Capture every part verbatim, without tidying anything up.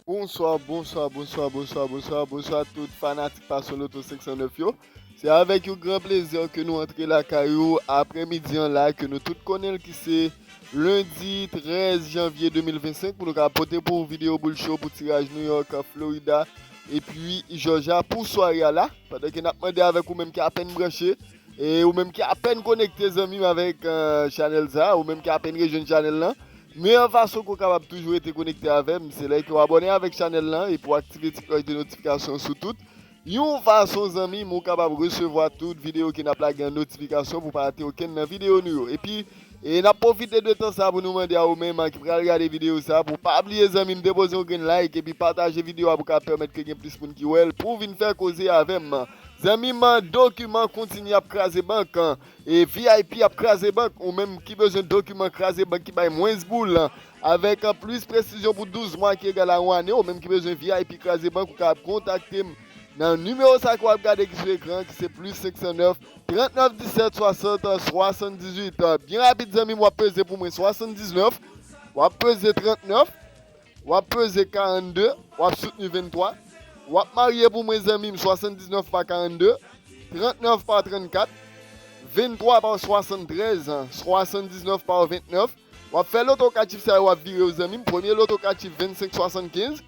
Bonswa, bonswa, bonswa, bonswa, bonswa, bonswa tout fanatik Passion Lotto senk san nèf yo. Se avèk yon gran plezi ke nou antre lakay ou aprèmidi an la ke nou tout konnen l ki se lendi trèz janvye de mil vennsenk pou nou ka pote pou ou videyo boul cho pou tiraj New York, Florida epi Georgia pou sware a la. Pandan ke n ap mande avèk ou menm ki apèn branche, e ou menm ki apèn konekte zanmi m avèk euh, chanèl sa, ou menm ki apèn rejwenn chanèl lan, meyè fason ke w kapab toujou rete konekte avè m, se lè ke w abòne avèk chanèl lan epi w aktive ti klòch de notifikasyon sou tout. Yon fason zanmi m ou kapab resevwa tout videyo ke n ap lage an notifikasyon pou pa rate okenn nan videyo nou yo. Epi e n ap pwofite de tan sa pou nou mande a ou menm ki pral gade videyo sa pou pa bliye zanmi m depoze yon grenn like epi pataje videyo a pou ka pèmèt ke gen plis moun ki wè l pou vin fè koze avè m. Zanmi m, dokiman kontinye ap kraze bank. E V I P ap kraze bank, ou menm ki bezwen dokiman kraze bank ki bay mwens boul, avèk plis presizyon pou douz mwa ki egal a yon ane, ou menm ki bezwen V I P kraze bank, ou ka kontakte m nan nimewo sa ke w ap gade ki sou ekran, ki se plis senk san nèf, trant nèf disèt swasant swasanndizuit. Byen rapid zanmi m, w ap peze pou mwen swasanndiznèf, w ap peze trant nèf, w ap peze karannde, w ap soutni venntwa. W ap marye pou mwen zanmi m, swasanndiznèf pa karannde, trant nèf pa trannkat, venntwa pa swasanntrèz, swasanndiznèf pa ventnèf. W ap fè loto kat chif sa yo, w ap vire yo zanmi m. Premye loto kat chif vennsenk swasannkenz.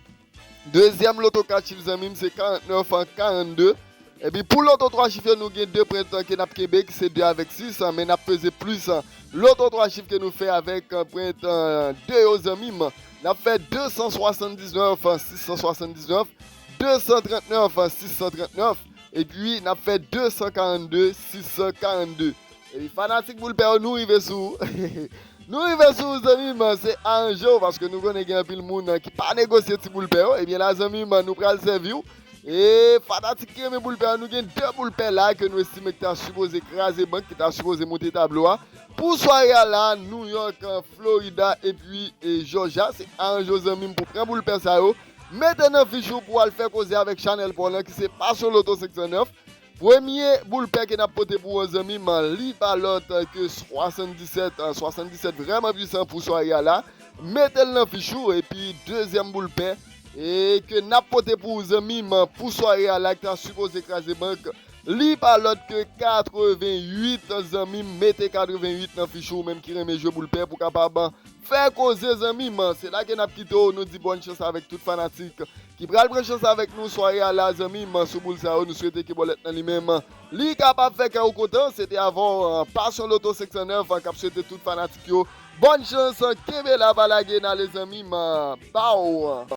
Dezyèm loto kat chif zanmi m se karant nèf karannde. Epi pou loto twa chif yo, nou gen de pwent ke n ap kenbe, ki se de avèk sis, men n ap peze plis loto twa chif ke nou fè avèk pwent de yo zanmi m. N ap fè de san swasanndiznèf sis san swasanndiznèf, de san trant nèf sis san trant nèf, epi n ap fè de san karannde sis san karannde. Epi fanatik boul pè yo, nou rive sou ou. Nou rive sou ou zanmi m, se aranje w, paske nou konnen gen anpil moun ki pa negosye ti boul pè yo. Ebyen la zanmi m, nou pral sèvi w. E fanatik ki renmen boul pè yo, nou gen de boul pè la ke nou estime ki ta sipoze kraze bank, ki ta sipoze monte tablo a. Pou sware a la, New York, Florida epi e Georgia, se aranje w zanmi m pou pran boul pè sa yo. Mete nan fich ou pou al fè koze avèk chanèl pa w lan ki se Passion Lotto senk san nèf. Premye boul pè ke n ap pote pou ou zanmi m, li pa lòt ke swasanndisèt, swasanndisèt vrèman pwisan pou sware a la. Mete l nan fich ou, epi dezyèm boul pè e ke n ap pote pou ou zanmi m pou sware a la ki ta sipoze kraze bank, li pa lòt ke katreventuit zanmi m, mete katreventuit nan fich ou, ou menm ki renmen jwe boul pè pou kapab fè koze zanmi m. Se la ke n ap kite w, nou di bòn chans avèk tout fanatik ki pral pran chans avèk nou sware a la zanmi m. Sou boul sa yo, nou swete ke bòlèt nan li menm li kapab fè kè w kontan. Se te avè w Passion Lotto senk san nèf k ap swete tout fanatik yo bòn chans. Kenbe la, pa lage, n ale zanmi m. Baw.